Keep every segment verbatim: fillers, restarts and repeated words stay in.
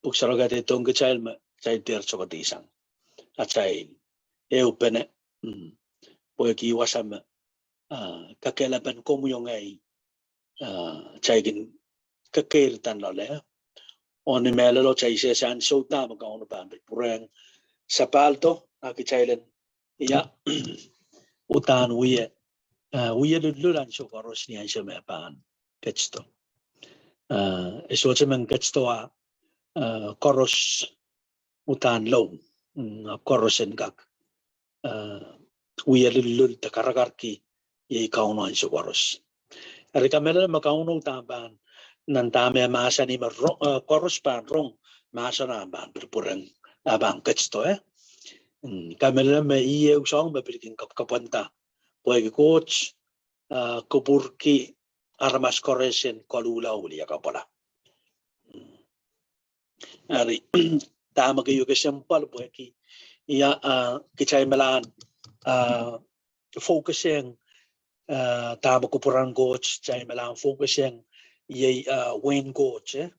Pwuhk Sarawi kadehdehiong kitail me kitail dehr sohte sang atail ehupene. Mm. Pwehki wasa me, ah, kakehlapen komwi oh ngehi, ah, kitail kin kekeirda loale. Oh ni mehlelo kitail sehse ansou dah me Kauno pahn pil pwurehng sapahldo, ah, kitail en ia, uhdahn wie, ah, wie lullul ansou koaros ni ansou me pahn ketido. Ah, e sohte men ketido, ah, ah, koaros uhdahn low, mm, ahpw koaros en kak, ah, wie lullul de karakarki iei Kauno ansou koaros. Eri kamehlele me Kauno uhdahn pahn, nan dahme e mahsanih me ro-, ah, koaros pahn rong, mahsen ahn pahn pwurpwurehng, ah, pahn ketido, eh. Mm, kamehlele me ih ehu soahng me pil kin kapwkapwanda, pwehki Koht, ah, kupwurki aramas koaros en koluhla oh wiliakapwala. Mm. Eri, dahme keieu kesempwal pwehki, ia, ah, kitail melahn, ah, focusing, ah, dahme kupwuren Koht, kitail melahn focusing, iei, ah, wehin Koht, eh.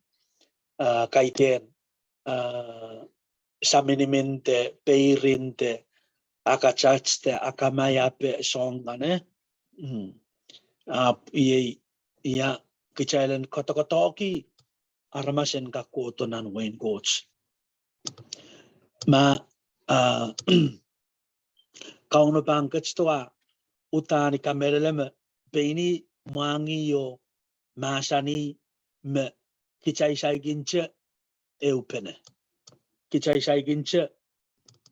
Ah, kaidehn, ah, saminimin de, peirin de, akatat de, akamai ape soahng kan, eh. Mm. Ahpw iei, ia, kitail en koadokoadohki aramas en kak kohdo nan wehin Koht. Ma, ah, Kauno pahn ketido, ah, uhdahn I kamehlele me pein ih mwahngih oh mahsanih me kitail saikinte ehupene. Kitail saikinte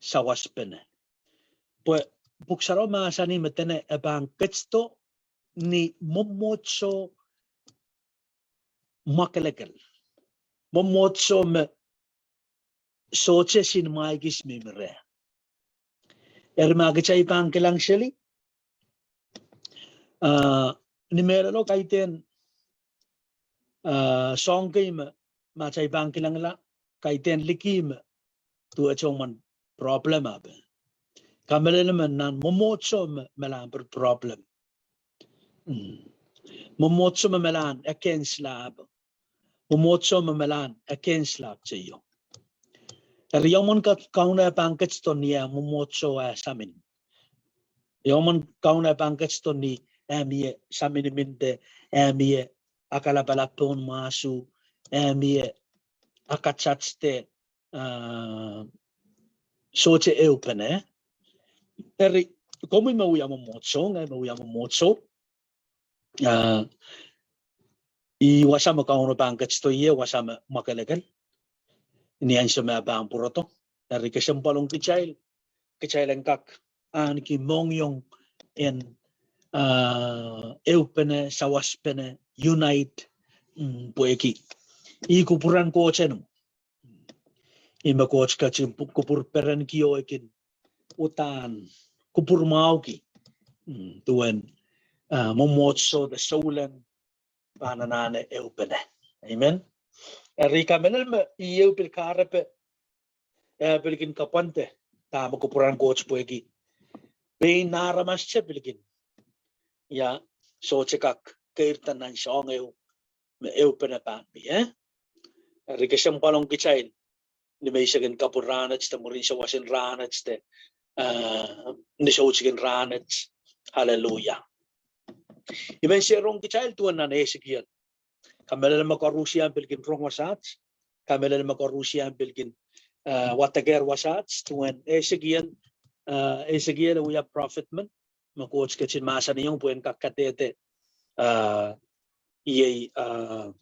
sawaspene. Pwe Pwuhk Sarawi mahsanih me dene e pahn ketido ni mwomwohdiso mwakelekel. Mwomwohdiso me sohte sin mwaikis mihmi reh. Eri ma kitail pahn kilang seli, ah, ni mehlelo kaidehn, ah, soahng kei me, ma kitail pahn kilangala, kaidehn liki me duwehte emen problem ape. Kamehlele me nan mwomwohdiso me melahn problem. Mm. Mwomwohdiso me melahn against lap. Mwomwohdiso me melahn against lap teio. Eri ia mwomwen Kauno e pahn ketido ni eh mwomwohdiso eh samin. Ia mwomwen Kauno e pahn ketido ni eh mie saminimin de, eh mie akalapalap pohn mwahsu, eh mie akatat de, ah, sohte ehupene. Eri, komwi me wia mwomwohdiso, ngehi me wia mwomwohdiso. Ah, ih wasa me Kauno pahn ketido ie, wasa me mwakelekel. Ni ansou me e pahn pwurodo. Eri kesempwal ong kitail, kitail en kak ahneki mohngiong en, ah, ehupene, sawaspene, unite, mm, pwehki ih kupwuren Koht en Ih me Koht ketin pu-, kupwur perenki oh e kin uhdahn kupwur mwahuki. Mm, duwen, ah, mwomwohdiso de souleng pahn anahne ehupene. Amen. Eri I kamehlele me ih ehu pil kahrepe, eh, pil kin kapwande dahme kupwuren Koht pwehki pein aramas te pil kin, ia, sohte kak keirda nan soahng ehu me ehupene pahn mie, eh? Eri kesempwal ong kitail, ni me I sehse kin kapw en rahnwet de mwurin sawas en rahnwet de, ah, ni soutik en rahnwet. Hallelujah. I men sehse rong kitail duwen nan Esekiel. Kamehlele me koarusie pil kin rong wasaht. Kamehlele me koarusie pil kin, ah, wadekehr wasaht duwen Esekiel, ah, Esekiel e wia prophet men me Koht ketin mahsanihong pwehn kak kadehde, ah, iei, ah,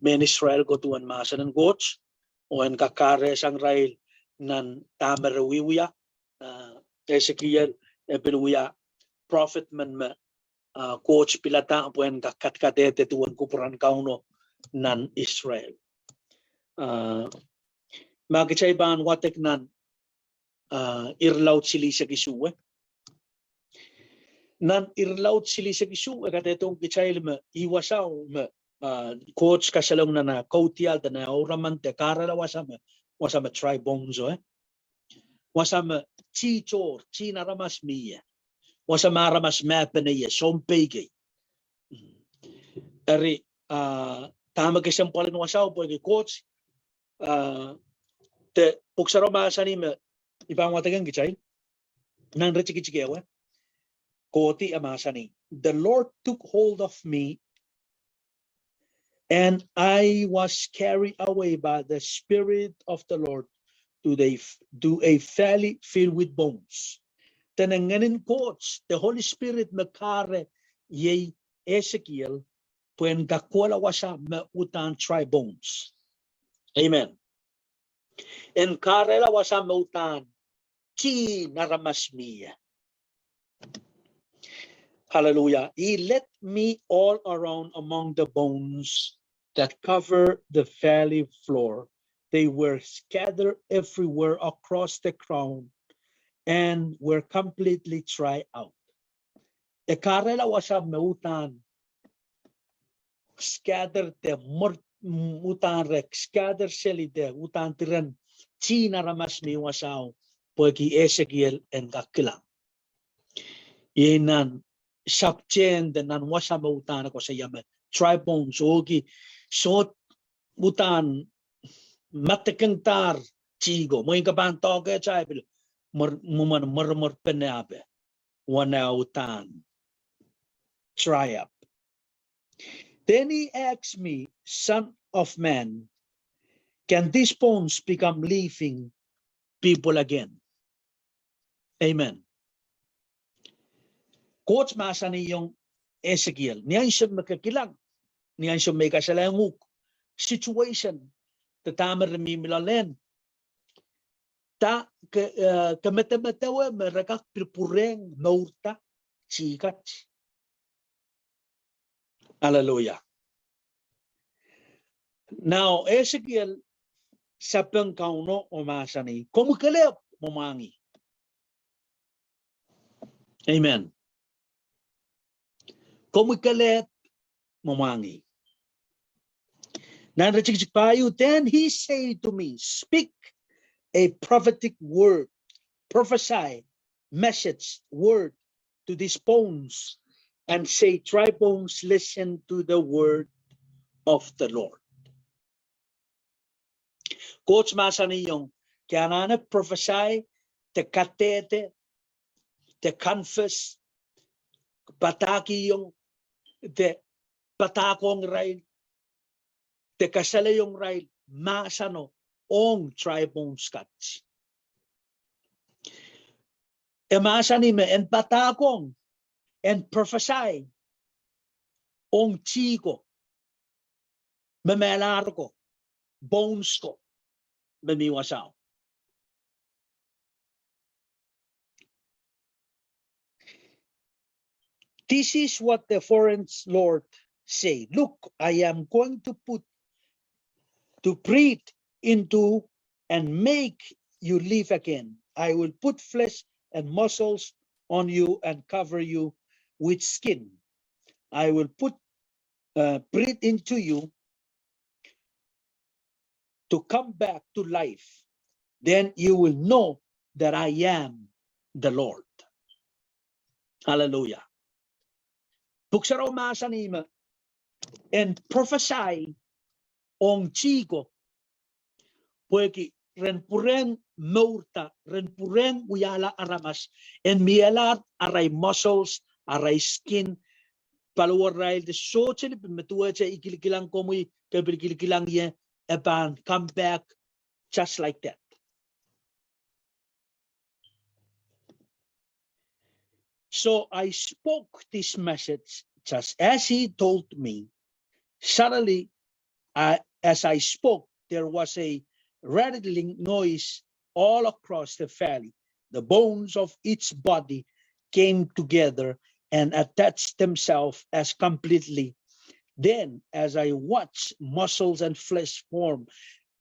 mehn Israel ko duwen mahsen en Koht, oh en kak kahrehiong irail nan dahme re wiewia, ah, Esekiel e pil wia prophet men me, ah, Koht pilada pwehn kak kadkadehde duwen kupwuren Kauno nan Israel. Ah, ma kitail pahn wadek nan ah, irelaud silihsek isuh, eh. Nan irelaud silihsek isuh, e kadehdehiong kitail me ih wasao me, ah, Koht kasalehng nan ah kaudiahl de nan ah ouraman de kahrehla wasa me, wasa me dry bones o, eh. Wasa me tih tohr, tihin aramas mie. Wasa me aramas mehpene ie, sounpei kei. Eri, ah, dahme kesempwal en wasao pwehki Koht ah, de Pwuhk Sarawi mahsanih me I pahn wadek ong kitail nan iretikitik ehu. Kohdi e mahsanih, "The Lord took hold of me, and I was carried away by the Spirit of the Lord to the, to a valley filled with bones." Dene Ngehnin Koht, the Holy Spirit me kahre iei Esekiel, pwehn kak kohla wasa me uhdahn dry bones. Amen. En kahrehla wasa me uhdahn tihn aramas mie. Hallelujah. "He led me all around among the bones that covered the valley floor. They were scattered everywhere across the ground and were completely dried out." E kahrehla wasa me uhdahn scatter de mwer-, mm, uhdahn re scatter seli de uhdahn diren tihn aramas mi wasao, pwehki Esekiel en kak kilang. Iei nan sapwtehn de nan wasa me uhdahn koasoia me dry bones, oh ki sohte uhdahn madekengdahr tihko, mwein ke pahn doahke tail pil mwer-, mwomwen mweremwer pene ape. Wana uhdahn dry up. Then he asked me, "Son of man, can these bones become living people again?" Amen. Koht mahsanihong Esekiel, ni ansou me ke kilang, ni ansou me I kasalehiong uhk situation de dahme re mihmi loalen, da ke, eh, ke medemedewe me re kak pil pwurehng mourda tih kat? Hallelujah. Now, Esekiel sapeng Kauno oh mahsanih, "Komwi kelehpw mwamwahngi." Amen. "Komwi kelehpw mwamwahngi." Nan iretikitik pahieu, "Then he said to me, 'Speak a prophetic word, prophesy message word to these bones, and say, 'Dry bones, listen to the word of the Lord.'" Koht mahsanihong, ke anahne prophesy, de kadehde, de confess, padahkihong, de padahkohng irail, de kasalehiong irail mahseno ong dry bones kat. E mahsanih me en padahkohng, en prophesy ong tihko, me mehlahr ko, bones ko, me mi wasao. This is what the sovereign Lord say, 'Look, I am going to put, to breathe into and make you live again. I will put flesh and muscles on you and cover you with skin. I will put, uh, breathe into you to come back to life. Then you will know that I am the Lord.'" Hallelujah. Pwuhk Sarawi mahsanih me en prophesy ong tihko, pwehki ren pwurehng mourda, ren pwurehng wiahla aramas, en miehlahr arail muscles, arail skin, paliwar irail de sohte lipil me duwehte I kilikilang komwi, ke pil kilikilang ie, e pahn come back just like that. So I spoke this message just as he told me. Suddenly, I, as I spoke, there was a rattling noise all across the valley. The bones of each body came together and attached themselves as completely. Then, as I watched, muscles and flesh formed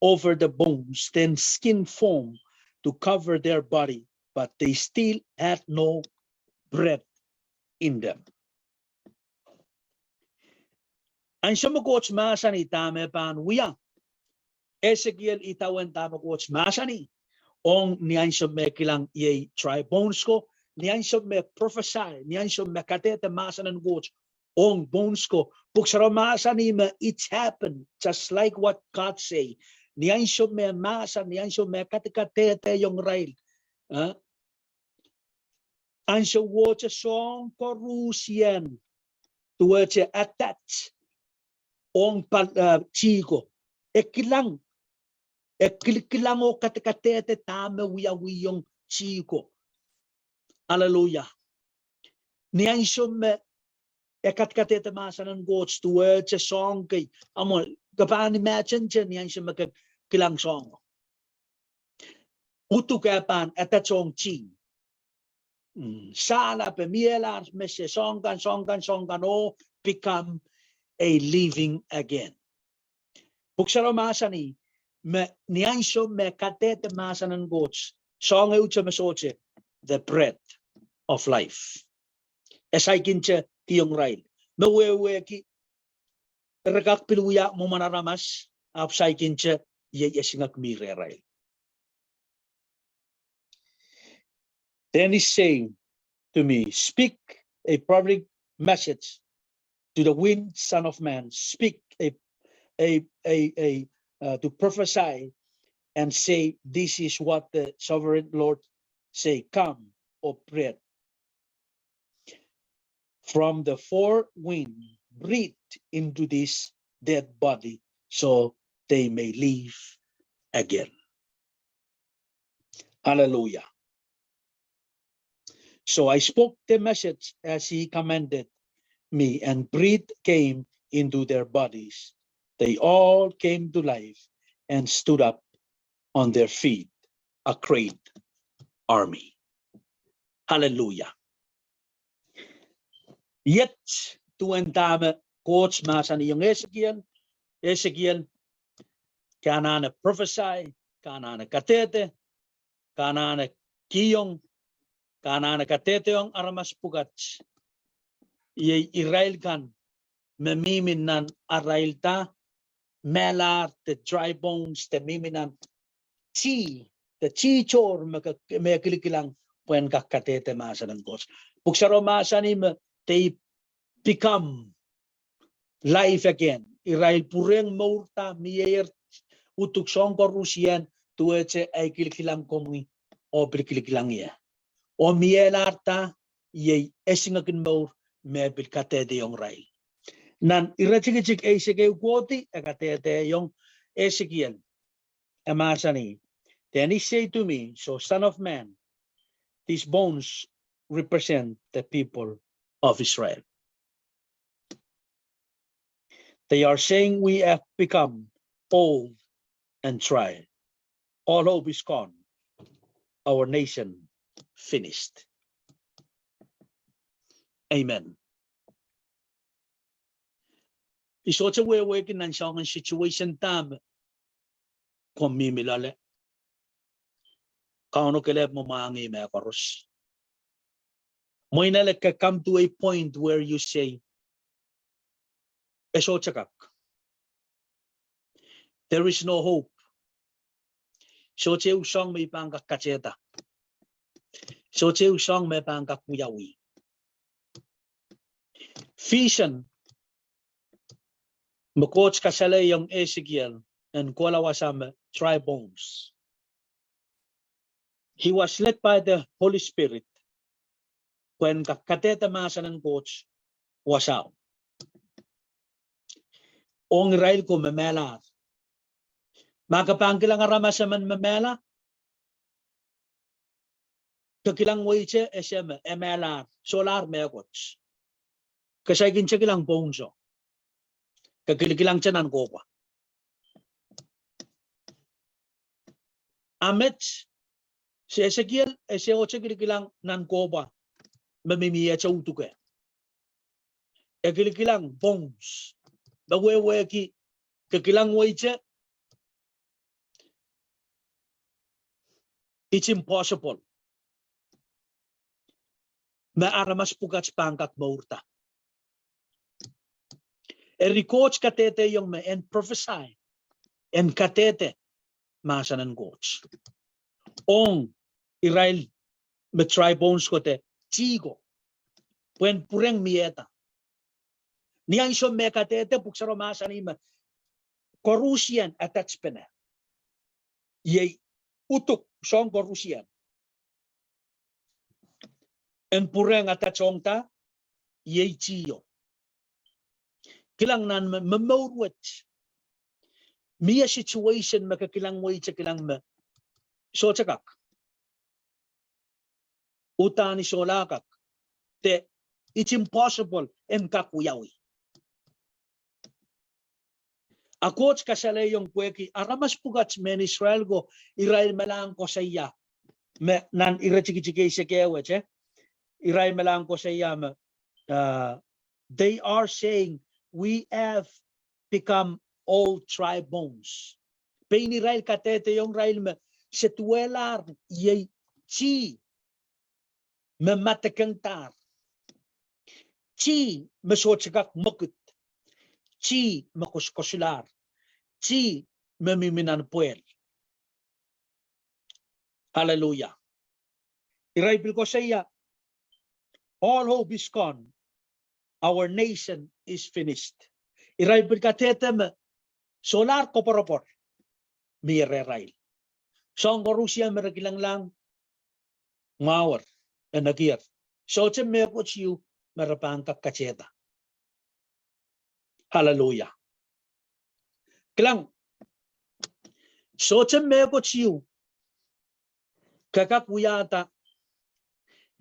over the bones, then skin formed to cover their body, but they still had no breath in them. Ansou me Koht mahsanih dahme pahn wia, Esekiel idawehn dahme Koht mahsanih ong ni ansou me kilang iei dry bones ko, ni ansou me prophesy, ni ansou me kadehde mahsen en Koht ong bones ko, Pwuhk Sarawi mahsanih me it happened just like what God say. Ni ansou me mahsen, ni ansou me kadkadehdehiong irail, eh, ansowohte soahng koarusie duwehte attach ong pal, eh, tihko. E kilang, e kilikilang oh kadkadehde dahme wiawihong tihko. Aleluia. Ni ansou me e kadkadehde mahsen en Koht duwehte soahng kei. Amwo, ke pahn imagine-te ni ansou me ke kilang soahngo. Uduke pahn attach ong tih. Mm, sahla pe miehla me se soahng kan, soahng kan, soahng kan, oh become a living again. Pwuhk Sarawi mahsanih me ni ansou me kadehde mahsen en Koht, soahng ehute me sohte, the bread of life. E saikinte kihong irail. Me wehwehki, re kak pil wia mwomwen aramas, ahpw saikinte, iei esingek mi rehrail. Then he say to me, "Speak a prophetic message to the wind, son of man. Speak a, a, a, a, uh, to prophesy and say, 'This is what the sovereign Lord say, Come, O breath, from the four wind, breathe into this dead body, so they may live again.'" Hallelujah. So I spoke the message as he commanded me, and breath came into their bodies. They all came to life and stood up on their feet, a great army. Hallelujah. Iet duwen dahme Koht mahsanihong Esekiel, Esekiel, ke anahne prophesy, ke anahne kadehde, ke anahne kihong, ke anahne kadehdehiong aramas pwukat, iei irail kan me mihmi nan arail da, mehlahr de dry bones de mihmi nan tih, de tihtohr me ke, me kilikilang pwehn kak kadehde mahsen en Koht. Pwuhk Sarawi mahsanih me they become life again. Irail pwurehng mour da, mieier uduk soahng koarusie duwehte ei kilikilang komwi oh pil kilikilang ie. Oh mielahr da, iei esingekin mour me pil kadehdehiong irail. Nan iretikitik eisek ehu kohdi e kadehdehiong Esekiel, e mahsanih, "Then he said to me, 'So, son of man, these bones represent the people of Israel. They are saying, 'We have become old and dry. All hope is gone. Our nation finished.'" Amen. I sohte wehwehki nan soangen situation dahme komw mihmi loale, Kauno kelehpw mwahngih me koaros. Mwein ale ke come to a point where you say, "E sohte kak. There is no hope. Sohte ehu soahng me I pahn kak katehda. Sohte ehu soahng me pahn kak wiawi." Vision me Koht kasalehiong Esekiel en kohla wasa me dry bones. He was led by the Holy Spirit pwehn kak kadehde mahsen en Koht wasao ong irail ko me mehlahr. Ma ke pahn kilang aramas emen me mehla, ke kilang weite ese me e mehlahr, solahr mehkot. Ke saikinte kilang bones o. Ke kilikilang te nan kohpwa. A met, se Esekiel e sohte kilikilang nan kohpwa me mihmi ie te uduke. E kilikilang bones. Me wehwehki ke kilang weite, it's impossible me aramas pwukat pahn kak mourda. Eri Koht kadehdehiong me en prophesy, en kadehde mahsen en Koht ong irail me dry bones ko de tih ko, pwehn pwurehng miehda. Ni ansou me kadehde, Pwuhk Sarawi mahsanih me koarusie attach pene. Iei uduk soang koarusie en pwurehng atail tongohda, iei tio. Kilang nan me, me mour wet. Mie situation me ke kilang wei, ke kilang me sohte kak. Udahn I sohla kak. De, it's impossible en kak wiawi. A Koht kasalehiong pwehki aramas pwukat mehn Israel ko, irail me lahng koasoia me nan iretikitik eisek ehu wet, irail me lahng koasoia me, uh, they are saying, "We have become old dry bones." Pein irail kadehdehiong irail me se duwelahr iei tih me madekengdahr. Tih me sohte kak mwekid. Tih me koskosulahr. Tih me mihmi nan pwehl. Hallelujah. Irail pil koasoia, "All hope is gone. Our nation is finished." Irail pil kadehde me solahr koapworopwor mie rehrail. Soang koarusie me re kilenglahng, mwahuer, e nekier. Sohte mehkot ieu me re pahn kak katehda. Hallelujah. Kilang, sohte mehkot ieu ke kak wiahda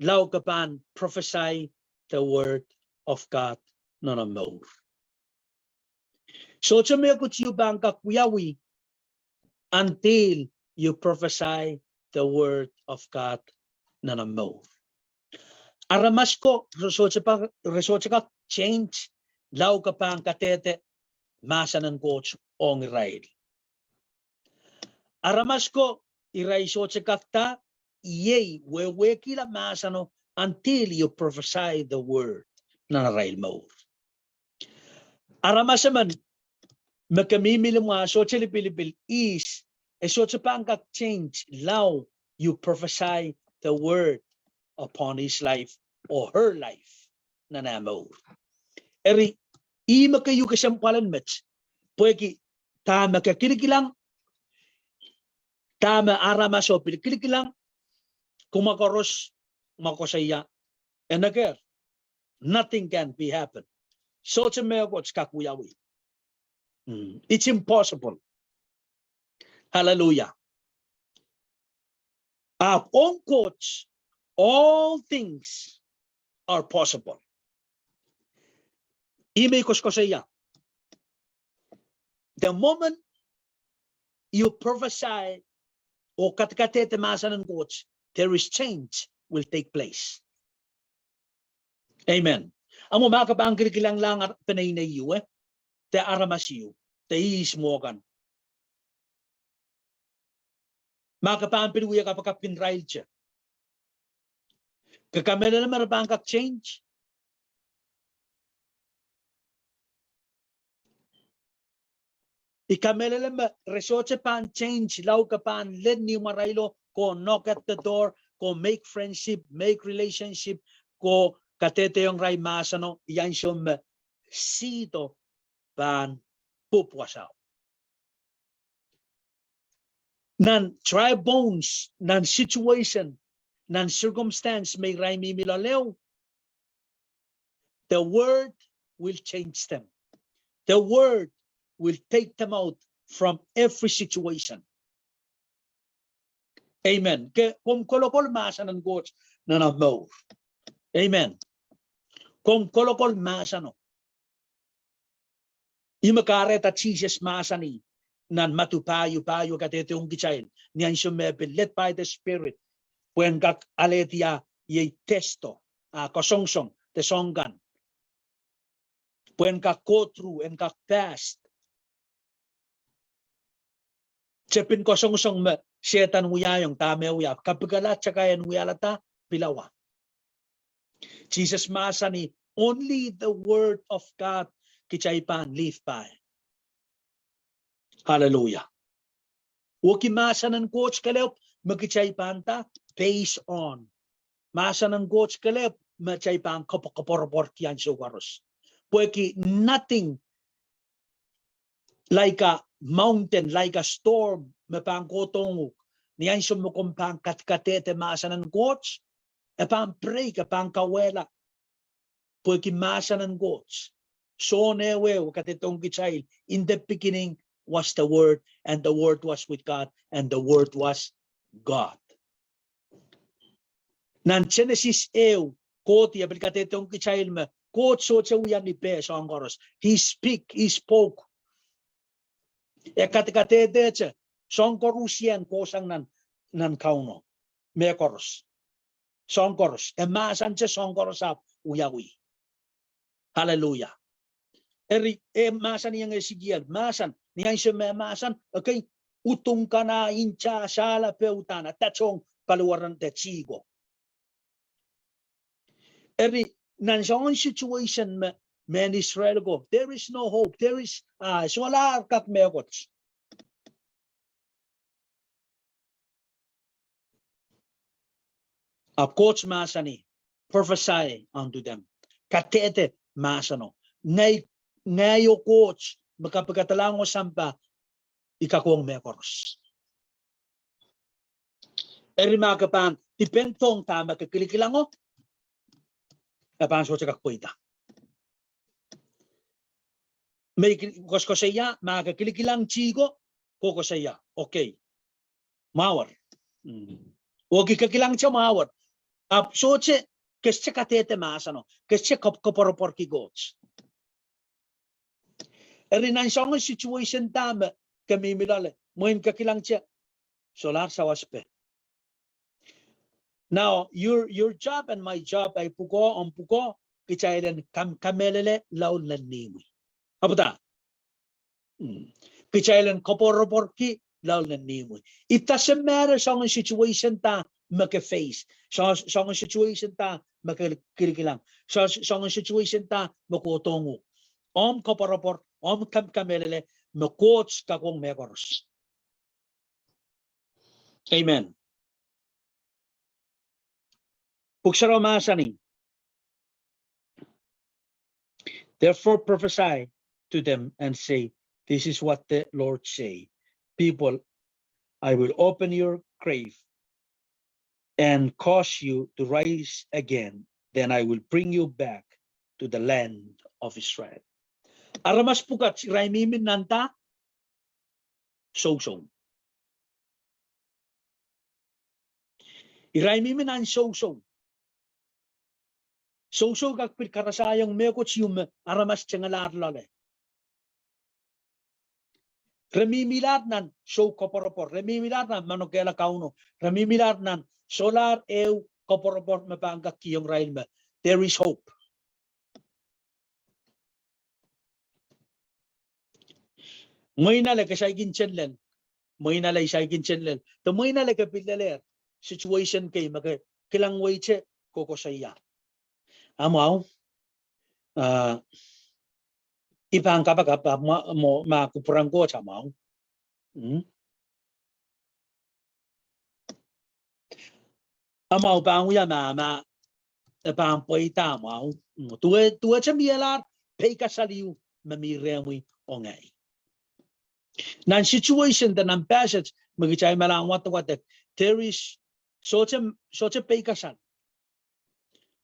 lao ke pahn prophesy the word of God nan omw mour. Sohte mehkot ieu pahn kak wiawi until you prophesy the word of God nan omw mour. Aramas ko re sohte pa, re sohte kak change lao ke pahn kadehde mahsen en Koht ong irail. Aramas ko irail sohte kak da, iei wehwehkihla mahseno until you prophesy the word nan arail mour. Aramas emen me ke mihmi limwah, sohte lipilipil, ihs, e sohte pahn kak change lao you prophesy the word upon his life or her life nan ah mour. Eri, ih me keieu kesempwal en met, pwehki dahme ke kilikilang, dahme aramaso pil kilikilang, kumwa koaros mwa koasoia, e nekier, nothing can be happen. Sohte mehkot kak wiawi. Mm, it's impossible. Hallelujah. Ahpw ong Koht, all things are possible. Ih me I koasokoasoia. The moment you prophesy oh kadkadehde mahsen en Koht, there is change will take place. Amen. Ahpw ma ke pahn kilikilanglahng ar-, peneinei ieu, eh, de aramas ieu, de ihs mwo kan, ma ke pahn pil wia kapakap kin irail te, ke kamehlele me re pahn kak change? I kamehlele me re sohte pahn change lao ke pahn len ni imwarailo, ko knock at the door, ko make friendship, make relationship, ko kadehdehiong irail mahseno, ni ansou me sihdo pahn pwupwuwasao. Nan dry bones, nan situation, nan circumstance me irail mihmi loale, the word will change them. The word will take them out from every situation. Amen. Ke, komw kolokol mahsen en Koht nan omw mour. Amen. Komw kolokol mahseno. Ih me kahrehda Sises mahsanih nan Madiu pahieu, pahieu kadehdehiong kitail, ni ansou me pil led by the Spirit, pwehn kak alehdi ah iei testo, ah, kasongosong, de soahng kan. Pwehn kak go through, en kak pass tepin kasongosong me Sehdan wiahiong, dahme wia, kapikala, takai en wiahla da, pilawa. Sises mahsanih, only the word of God kitail pahn live by. Hallelujah. Wehwehki mahsen en Koht kelehpw me kitail pahn da, base on. Mahsen en Koht kelehpw me kitail pahn koapworopworki ansou koaros. Pwehki nothing like a mountain, like a storm, me pahn kohdohng uhk. Ni ansou me komw pahn kadkadehde mahsen en Koht, e pahn break, e pahn kauwehla. Pwehki mahsen en Koht. Sohn ehuehu kadehdehiong kitail, in the beginning was the Word, and the Word was with God, and the Word was God. Nan Genesis ehu, Koht e pil kadehdehiong kitail me Koht sohte wia ni peh soahng koaros. He speak, he spoke. E kadkadehde soahng koaros, e kohsang nan, nan Kauno. Mehkoaros. Soahng koaros. E mahsante soahng koaros ahpw wiawi. Hallelujah. Eri, e mahsanihong Esekiel, mahsen, ni ansou me mahsen, okay, udung kan, inta, sahla, peh, udahn, a dahte ong paliwaren de tih ko. Eri, nan soangen situation me, mehn Israel ko, there is no hope, there is, ah, solahr kak mehkot. Ahpw Koht mahsanih, prophesy unto them. Kadehde mahseno. Ngehi, ngehi oh Koht, me kapikadalahng oh sampah, I kak ong mehkoaros. Eri ma ke pahn depend pohn dahme ke kilikilango, e pahn sohte kak pweida. Me I ki-, koasoakoasoia, ma ke kilikilang tih ko, koasoakoasoia, okay. Mwahuier. Mm. Oh ke kilikilang tih mwahuier. Ahpw sohte, ke sohte kadehde mahseno, ke sohte kop-, koapworopworki Koht. Eri nan soangen situation dahme ke mihmi loale, mwein ke kilang tih, solahr sawas peh. Now, your, your job and my job, ahi pwukoa, omw pwukoa, kitail en kam-, kamehlele laud en imwi. Ahpw da. Mm. Kitail en koapworopworki laud en imwi. It doesn't matter soangen situation da me ke face. So-, soangen situation da me ke kilikilang. So-, soangen situation da me kohdohng uhk. Omw koapworopwor, omw kam-, kamehlele me Koht kak ong mehkoaros. Amen. Pwuhk Sarawi mahsanih, therefore prophesy to them and say, this is what the Lord say, people, I will open your grave and cause you to rise again, then I will bring you back to the land of Israel. Aramas pwukat irail mihmi nan da? Sousou. Irail mihmi nan sousou. Sousou kak pil karasaiong mehkot ieu me aramas tengelahr loale. Re mihmilahr nan sou koapworopwor, re mihmilahr nan manokehla Kauno, re mihmilahr nan solahr ehu koapworopwor me pahn kak kihong irail me there is hope. Mwein ale ke saikinte lel, mwein ale I saikinte lel, de mwein ale ke pil lelehr situation kei me ke kilang weite, koakoasoia. Amwahu, ah, I pahn kapakap, ah, mwa-, mwo, ma kupwuren Koht amwahu. Mm. Amwahu pahn wia ma, ma, e pahn pweida amwahu. Mm. Duwe, duwehte mielahr peikasal ieu me mi rehmwi oh ngehi. Nan situation de nan passage me kitail malahn wadawad, there is, sohte, sohte peikasal.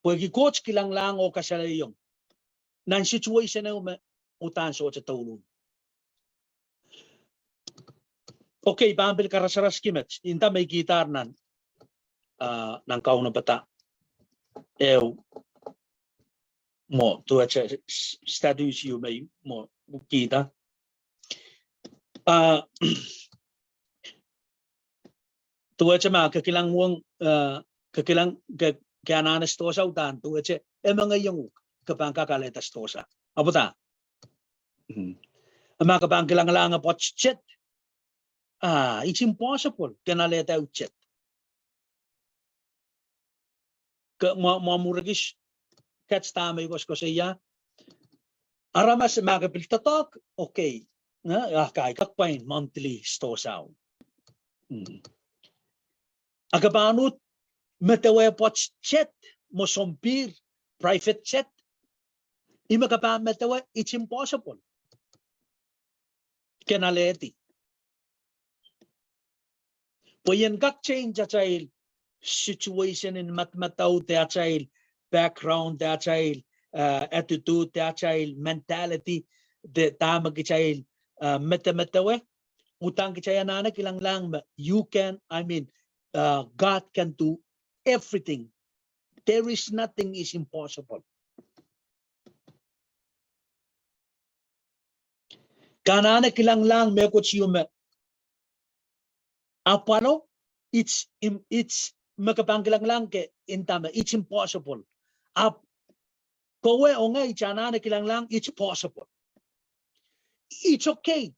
Pwehki Koht kilanglahng oh kasalehiong. Nan situation ehu me udahn sohte douluhl. Okay, pahn pil karasaraski met, nda me I kihdahr nan, ah, nan kaunopada ehu mwo, duwehte s-, status ieu me I mwo kihda. Ah, duwehte ma ke kilang uhk, ah, ke kilang, ke, ke anahne sdohsa, udahn duwehte e mengeiong uhk, ke pahn kak alehda sdohsa. Ahpw da. Mm. Ma ke pahn kilanglahng pwoat tet, ah, it's impossible ke en alehda ehu tet. Ke mwo, mwo mwuhr ekis, kats dahme I koasoakoasoia. Aramas ma ke pil doadoahk, okay. Nah, ah, ke kak pwain monthly sdohsao. Mm. A ke pahn uhd medewe pwoat tet, mwo sompihr, private jet. Ih me ke pahn medewe, it's impossible ke en alehdi. Pwe I en kak change atail situation en madamadau de atail background de atail, uh, attitude de atail mentality de dahme kitail, uh, medemedewe. Udahn kitail anahne kilangalahng me you can, I mean, uh, God can do everything. There is nothing is impossible. Ke anahne kilangalahng mehkot ieu me apwalo, it's im-, it's me ke pahn kilangalahng ke inda me, it's impossible. Ahpw kowe oh ngehi kita anahne kilangalahng it's possible. It's okay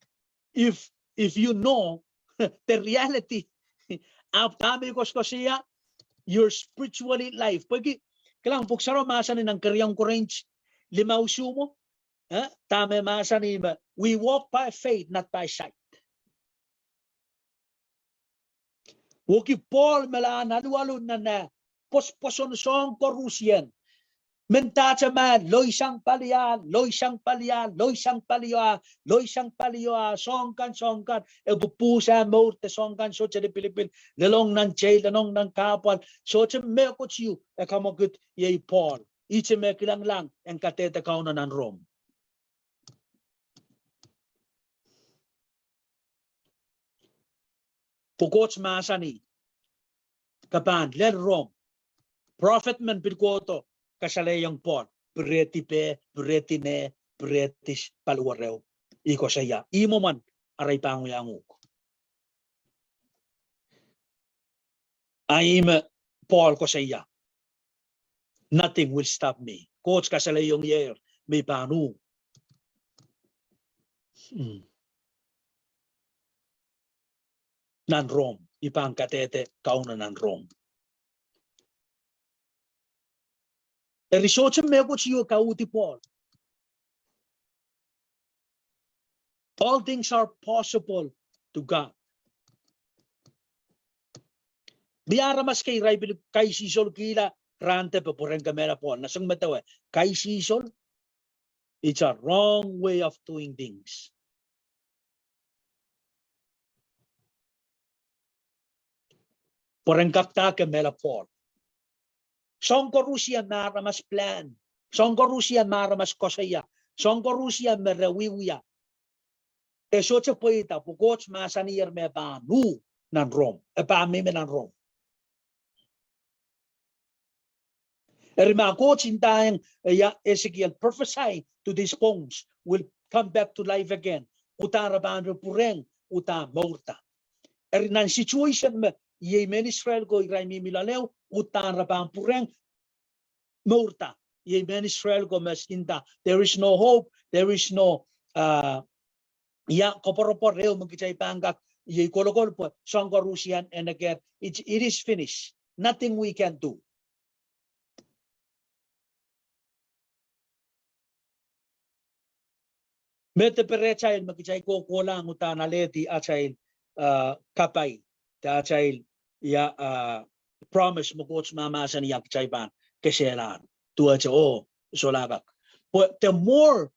if, if you know the reality. Ahpw dahme I koasoakoasoia, your spiritually life. Pwehki kilang Pwuhk Sarawi mahsanih nan keriaun Korint limau isuh mwo, eh, dahme mahsanih me, we walk by faith, not by sight. Wehwehki Pohl me lahn alualu nan eh pwospwoson soahng koarusie. Mendahte ma loisang pali ah, loisang pali ah, loisang pali ah, loisang pali ah, soahng kan, soahng kan, e pwupwuhsa mour de soahng kan, sohte lipilipil, lelohng nan jail, lelohng nan kahpwal, sohte mehkot ieu e kamwakid iei Pohl. Ihte me kilangalahng en kadehde Kauno nan Rom. Pwe Koht mahsanih, ke pahn lel Rom. Prophet men pil kohdo kasalehiong Pohl, pirehdi peh, pirehdi neh, pirehdi paliwereo. I koasoia, ih mwomwen arail pahn wiahiong uhk. A ih me Pohl koasoia, nothing will stop me. Koht kasalehiong ie me I pahn uh. Hmm. Nan Rom, I pahn kadehde Kauno nan Rom. Eri sohte mehkot ieu kauhdi Pohl. All things are possible to God. Mie aramas kei irail pil kaisihsolkihla rahn depe pwe ren kemehla Pohl. Nasang medewe, kaisihsol, it's a wrong way of doing things. Pwe ren kak kemehla Pohl. Soahng koarusie me aramas plan. Soahng koarusie me aramas koasoia. Soahng koarusie me re wiewia, e sohte pweida pwe Koht mahsaniher me e pahn uh nan Rom. E pahn mihmi nan Rom. Eri ma Koht indahiong, eh, ia, Ezekiel, prophesy to these bones will come back to life again. Uhdahn re pahn pwurehng, uhdahn mourda. Eri nan situation me iei mehn Israel ko irail mihmi loale, uhdahn re pahn pwurehng, mourda. Iei mehn Israel ko me inda, there is no hope, there is no, uh, ia, koapworopwor ehu me kitail pahn kak, iei kolokol pwe soahng koarusie en eker, it, it is finished. Nothing we can do. Me de perehtail me kitail kohkohlahng uhdahn alehdi atail, uh, kapai, de atail, ia, uh, promise me Koht mahmahsanih kitail pahn kesehla. Duwehte, oh, solahr kak. But the more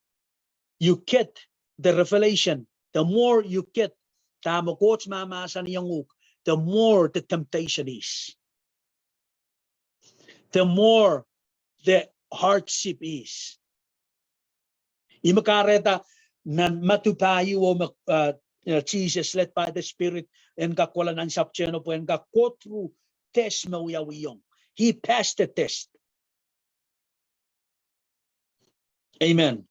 you get the revelation, the more you get dahme Koht mahmahsanihong uhk, the more the temptation is. The more the hardship is. Ih me kahrehda nan Madiu pahieu me, uh, uh, Jesus led by the Spirit en kak kohla nan sapwtehno pwe en kak go through test me wiawihong. He passed the test. Amen.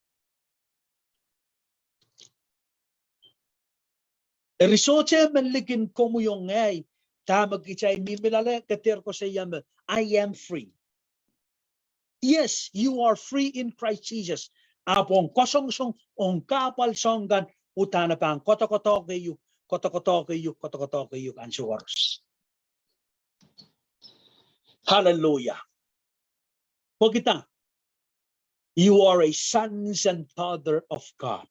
Eri sohte me likin komwi oh ngehi, dahme kitail mihmi loale, ke dehr koasoia me, I am free. Yes, you are free in Christ Jesus. Ahpw ong kasongosong, ong kahpwal soahng kan, uhdahn e pahn kodokodohki uhk, kodokodohki uhk, kodokodohki uhk ansou koaros. Hallelujah. Pwehki dah, you are a sons and daughter of God.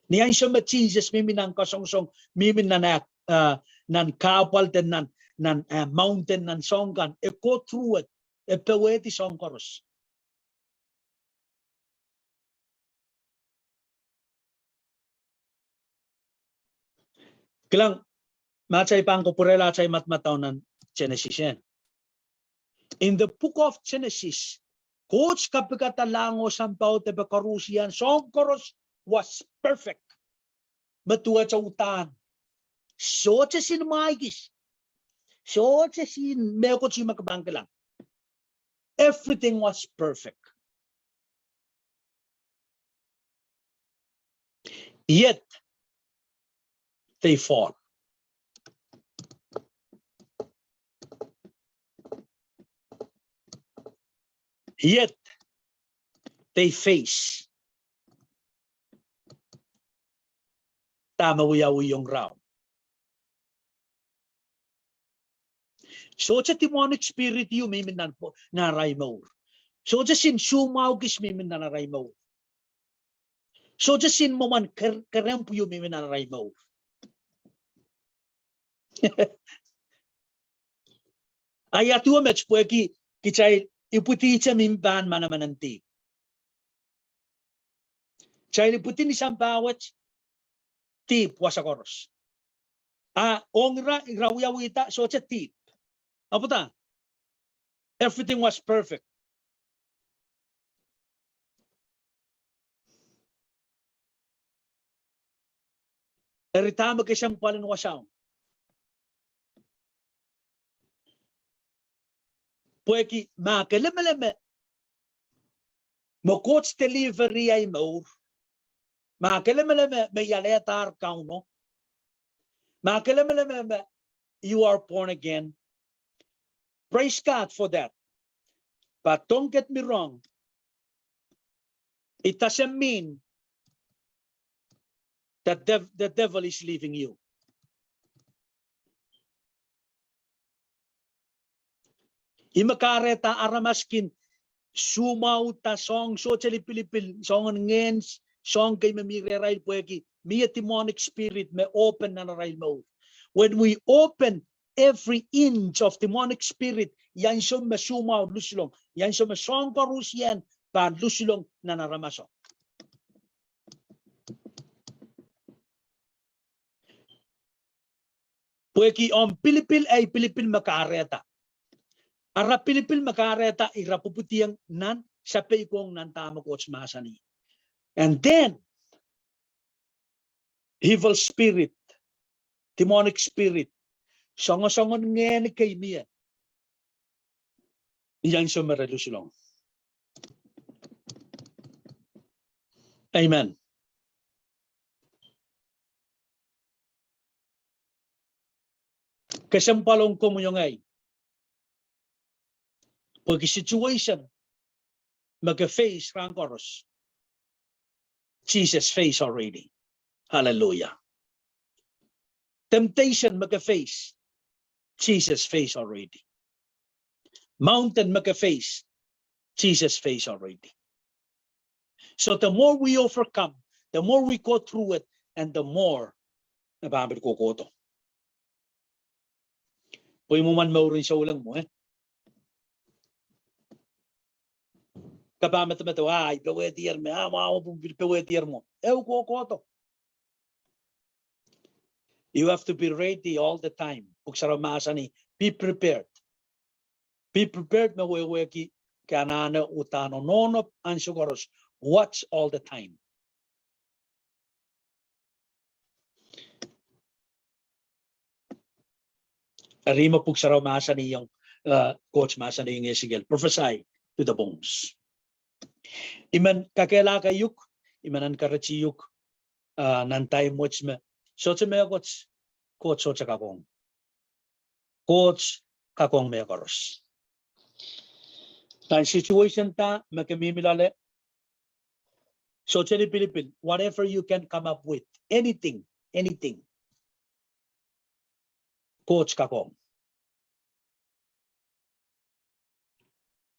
Ni ansou me Jesus mihmi nan kasongosong, mihmi nan, uh, nan kahpwal de nan, nan, uh, mountain nan soahng kan, e go through it, e powehdi soahng koaros. Kilang, Ma atail pahn kapwurehla atail madamadau nan Genesis, eh? In the book of Genesis, Koht kapikada lahng oh sampah oh depe koaros, ian soahng koaros was perfect. Me duwehte uhdahn. Sohte sin mwaikis. Sohte sin mehkot me ke pahn kilang. Everything was perfect. Yet they fall. Yet they face dahme wiawihong rahu. Sohte demonic spirit ieu mihmi nan, nan arail mour. Sohte sin soumwahu kis mihmi nan arail mour. Sohte sin mwomwen ker-, kerempw ieu mihmi nan arail mour. Ia duwe met? Pwehki kitail ipwidihte mihmi pahn manaman en dihp. Kitail ipwidi ni sampah wet, dihp wasa koaros. A ong ira, ira wiawihda, sohte dihp. Ahpw da, everything was perfect. Eri dahme kesempwal en wasao? Pwehki ma ke lemeleme me Koht delivery ahi mour, ma ke lemeleme me I alehdahr Kauno, ma ke lemeleme me you are born again, praise God for that. But don't get me wrong, it doesn't mean that dev-, the devil is leaving you. Ih me kahrehda aramas kin soumwahwihda soahng sohte lipilipil, soangen ngehn, soahng kei me mi rehrail pwehki mie demonic spirit me open nan arail mour. When we open every inch of demonic spirit, ia ansou me soumwahu lusilong, ia ansou me soahng koaros ien pahn lusilong nan aramaso. Pwehki omw pilipil, ei pilipil me kahrehda. Ara pilipil me kahrehda ira pwupwidiong nan, sapeikong nan dahme Koht mahsanih. And then, evil spirit, demonic spirit, soangosoangen ngehn kei mie. Ia ansou me re lusilong. Amen. Kesempwal ong komwi oh ngehi. Pwehki situation me ke face rahn koaros, Jesus face already. Hallelujah. Temptation me ke face, Jesus face already. Mountain me ke face, Jesus face already. So the more we overcome, the more we go through it, and the more e pahn pil kohkohdo. Pwe ih mwomwen mouren souleng mwo, eh? Ke pahn medemedewe, ah, I powehdier mwo, ah, mwahu pil powehdier mwo. Ehu kohkohdo. You have to be ready all the time. Pwuhk Sarawi mahsanih, be prepared. Be prepared me wehwehki ke anahne uhdahn nohno ansou koaros. Watch all the time. Eri me Pwuhk Sarawi mahsanihong, uh, Koht mahsanihong Esekiel, prophesy to the bones. I men kakehlaka uhk, I men encourage uhk, uh, nan time wet me sohte mehkot Koht sohte kak ong. Koht kak ong mehkoaros. Nan situation da me ke mihmi loale, sohte lipilipil, whatever you can come up with, anything, anything, Koht kak ong.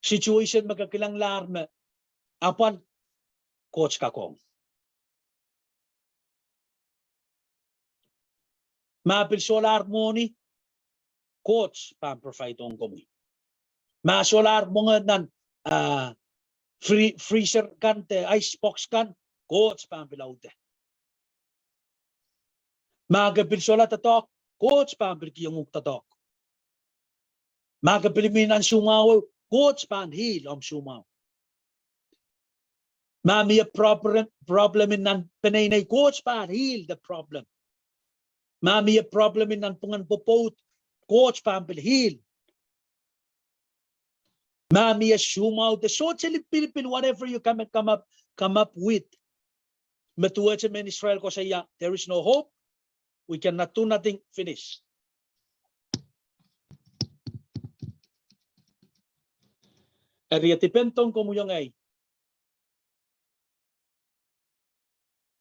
Situation me ke kilanglahr me apwal, Koht kak ong. Ma pil solahr mwohni, Koht pahn provide ong komwi. Ma solahr mwenge nan, ah, free-, freezer kan de ice box kan, Koht pahn pil aude. Ma ke pil solahr doadoahk, Koht pahn pil kihong uhk doadoahk. Ma ke pil mi nan soumwahu, Koht pahn heal omw soumwahu. Ma mie problem, problem nan peneinei, Koht pahn heal the problem. Ma mie problem nan pwungen pwopwoud, Koht pahn pil heal. Ma mie soumwahu de sohte lipilipil, whatever you come, come up, come up with. Me duwehte mehn Israel koasoia, there is no hope. We cannot do nothing, finish. Eri e depend on komwi oh ngehi.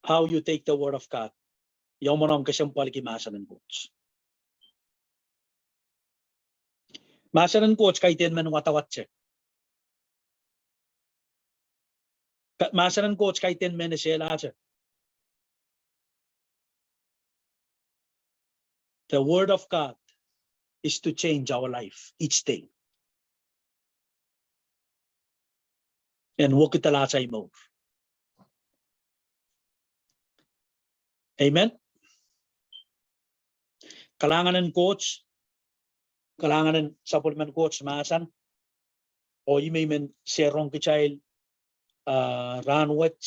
How you take the word of God. Ia mwomwen omw kesempwaliki mahsen en Koht. Mahsen en Koht kaidehn mehn wadawad te. Ka-, mahsen en Koht kaidehn mehn esehlahte. The word of God is to change our life each day. En wekidala atail mour. Amen. Kalahngan en Koht, kalahngan en sapwellimen Koht mahsen, oh ih me I men share ong kitail, ah, rahnwet.